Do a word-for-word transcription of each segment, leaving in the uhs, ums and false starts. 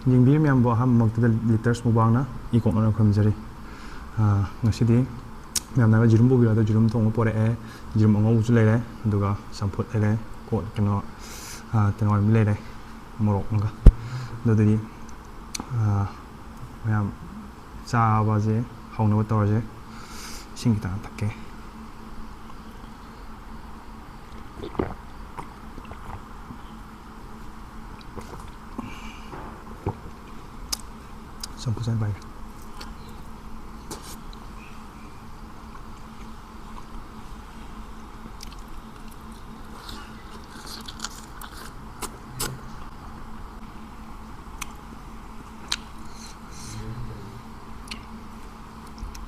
ꯌꯦꯡꯕꯤꯔꯤꯕ ꯃꯌꯥꯝꯕꯨ ꯑꯍꯥꯟꯕꯃꯛꯇꯗ ꯂꯤꯇꯔꯁ ꯃꯨꯛꯕꯥꯡꯅ ꯏꯀꯣꯛꯅꯅ ꯈꯨꯔꯨꯝꯖꯔꯤ꯫ ꯑꯥ, ꯉꯁꯤꯗꯤ ꯃꯌꯥꯝꯅ ꯌꯦꯔꯨꯝ ꯄꯨꯕꯤꯔꯛꯑꯣ, ꯌꯦꯔꯨꯝ ꯊꯣꯡꯕ ꯄꯣꯔꯛꯑꯦ, ꯌꯦꯔꯨꯝ ꯑꯉꯧꯕꯁꯨ ꯂꯩꯔꯦ, ꯑꯗꯨꯒ ꯆꯝꯐꯨꯠ ꯂꯩꯔꯦ, ꯀꯣ-, ꯀꯩꯅꯣ, ꯑꯥ, ꯇꯦꯡꯋꯥꯏꯃꯤ ꯂꯩꯔꯦ, ꯃꯣꯔꯣꯛ ꯑꯃꯒ꯫ ꯑꯗꯨꯗꯤ, ꯑꯥ, ꯃꯌꯥꯝ ꯆꯥꯕꯁꯦ ꯍꯧꯅꯕ ꯇꯧꯔꯁꯦ꯫ ꯏꯁꯤꯡ ꯈꯤꯇꯪ ꯊꯛꯀꯦ꯫ ꯆꯝꯐꯨꯠ ꯆꯥꯅ ꯄꯥꯏꯒꯦ꯫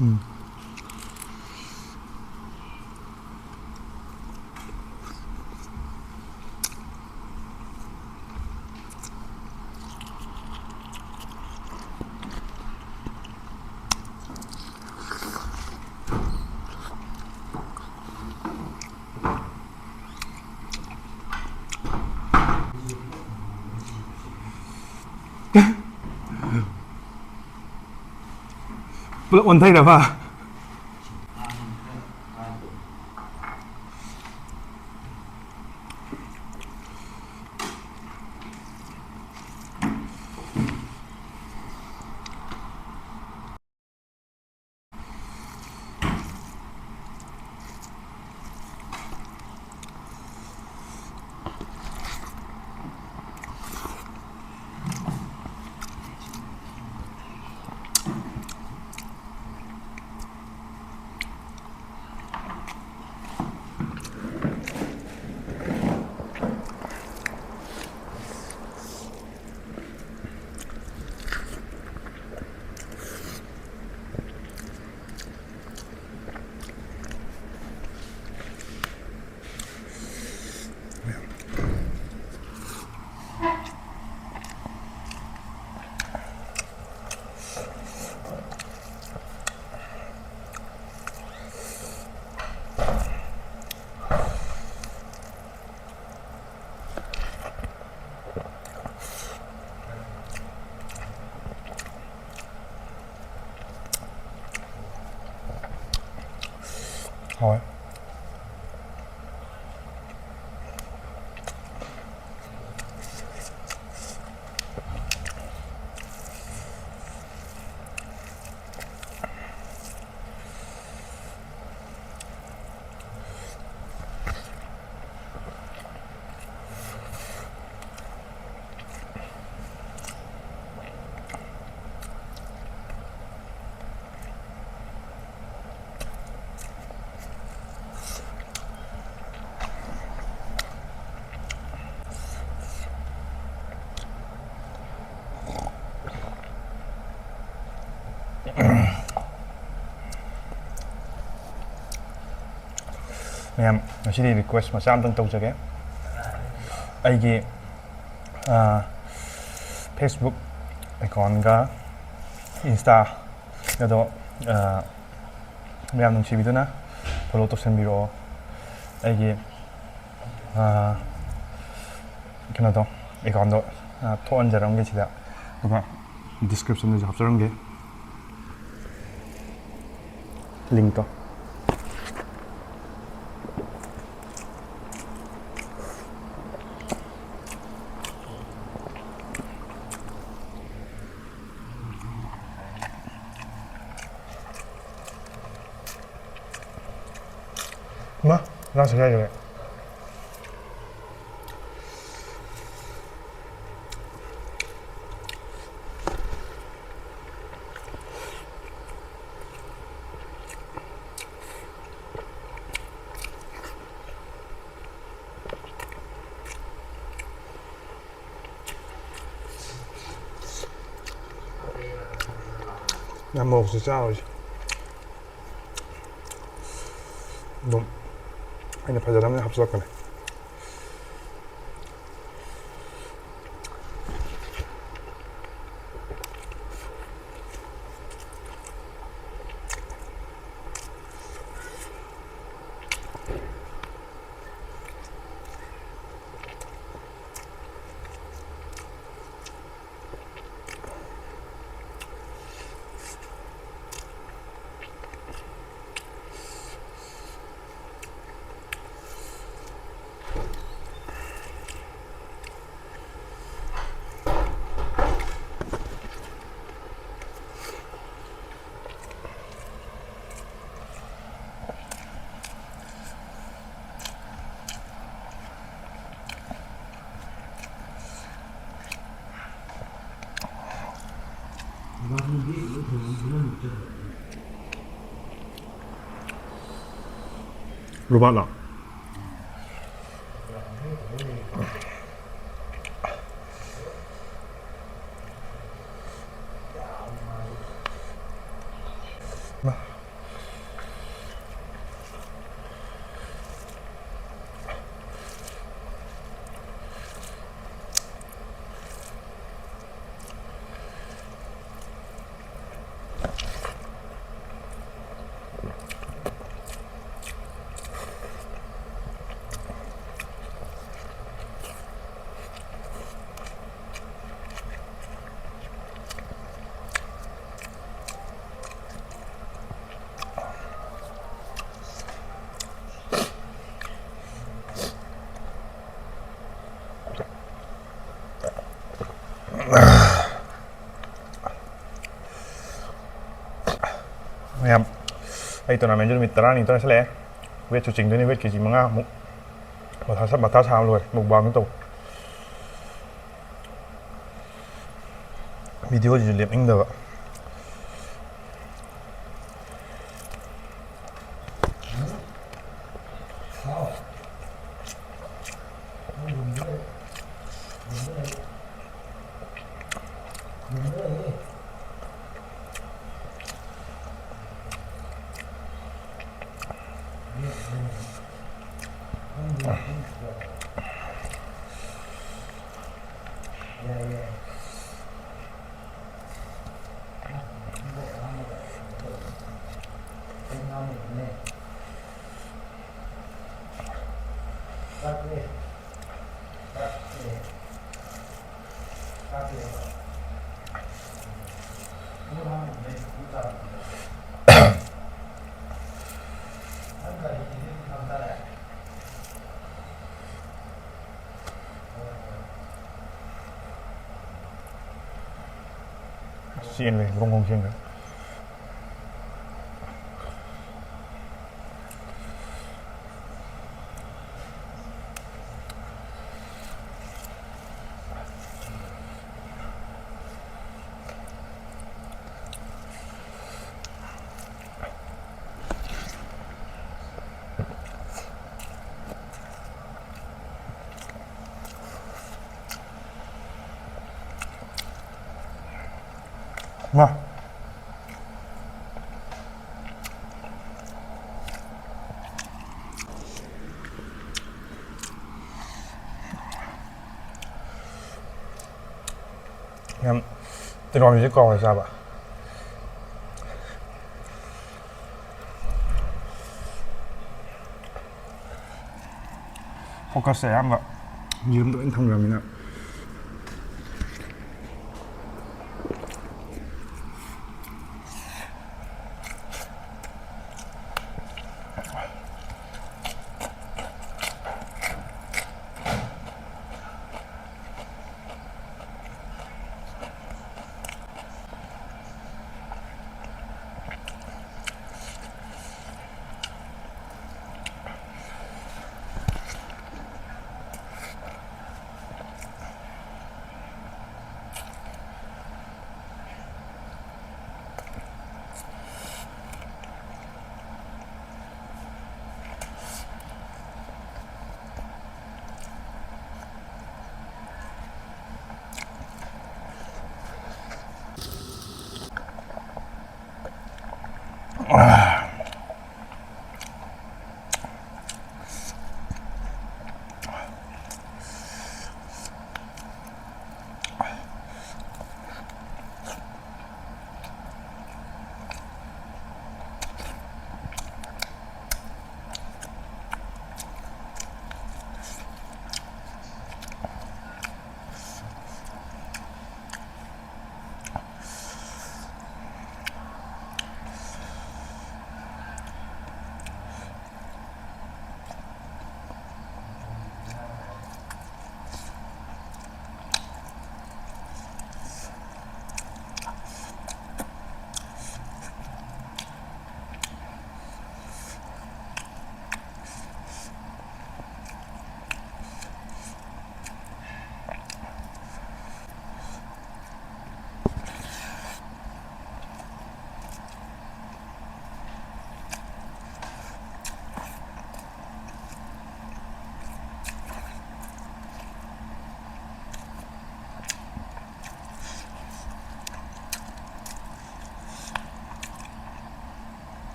ꯎꯝ꯫ ꯄꯨꯂꯞ ꯑꯣꯟꯊꯩꯔꯕ? ꯍꯣꯏ꯫ ꯃꯌꯥꯝ, ꯉꯁꯤꯗꯤ request ꯃꯆꯥ ꯑꯝꯇꯪ ꯇꯧꯖꯒꯦ꯫ ꯑꯩꯒꯤ, ꯑ, Facebook account-ꯒ Insta-ꯒꯗꯣ, ꯑ, ꯃꯌꯥꯝ ꯅꯨꯡꯁꯤꯕꯤꯗꯨꯅ follow ꯇꯧꯁꯟꯕꯤꯔꯛꯑꯣ꯫ ꯑꯩꯒꯤ, ꯑ, ꯀꯩꯅꯣꯗꯣ, account-ꯗꯣ, ꯑ, ꯊꯣꯛꯍꯟꯖꯔꯝꯒꯦ ꯁꯤꯗ, ꯑꯗꯨꯒ description-ꯗꯁꯨ ꯍꯥꯞꯆꯔꯝꯒꯦ link-ꯇꯣ꯫ ꯃꯥ, ꯉꯥ ꯁꯦꯒꯥꯏꯈ꯭ꯔꯦ꯫ ꯌꯥꯝ ꯃꯣꯔꯣꯛꯁꯨ ꯆꯥꯔꯣꯏꯁꯦ꯫ ꯑꯗꯨꯝ ꯑꯩꯅ ꯐꯖꯅꯕ ꯍꯥꯞꯆꯤꯜꯂꯛꯀꯅꯤ꯫ ꯔꯣꯕꯥꯠꯂꯣ? ꯃꯌꯥꯝ, ꯑꯩ tournamentꯁꯨ ꯅꯨꯃꯤꯠ ꯇꯔꯥꯅꯤ ꯇꯧꯔ ꯆꯠꯂꯛꯑꯦ꯫ Weightꯁꯨ ꯆꯤꯡꯗꯣꯏꯅꯤ, weight ꯀꯦ ꯖꯤ ꯃꯉꯥꯃꯨꯛ꯫ ꯃꯊꯥ ꯁꯥ-, ꯃꯊꯥ ꯁꯥꯕ ꯂꯣꯏꯔꯦ, mukbangꯁꯨ ꯇꯧ꯫ Videoꯁꯤꯁꯨ ꯂꯦꯞꯅꯤꯡꯗꯕ꯫ ꯆꯦꯟꯂꯦ, ꯒ꯭ꯔꯣꯡ ꯒ꯭ꯔꯣꯡ ꯆꯦꯟꯈ꯭ꯔꯦ꯫ ꯃꯥ꯫ ꯌꯥꯝ ꯇꯤꯜꯍꯧꯁꯤ ꯀꯥꯎꯔꯦ ꯆꯥꯕ꯫ Focus ꯁꯦ ꯑꯌꯥꯝꯕ ꯌꯦꯔꯨꯝꯗ ꯂꯣꯏ ꯊꯝꯈ꯭ꯔꯕꯅꯤꯅ꯫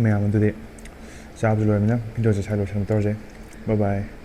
ꯃꯌꯥꯝ ꯑꯗꯨꯗꯤ ꯆꯥꯕꯁꯨ ꯂꯣꯏꯔꯕꯅꯤꯅ ꯚꯤꯗꯤꯑꯣꯁꯦ ꯁ꯭ꯋꯥꯏ ꯂꯣꯏꯁꯤꯟꯕ ꯇꯧꯔꯁꯦ꯫ Bye bye꯫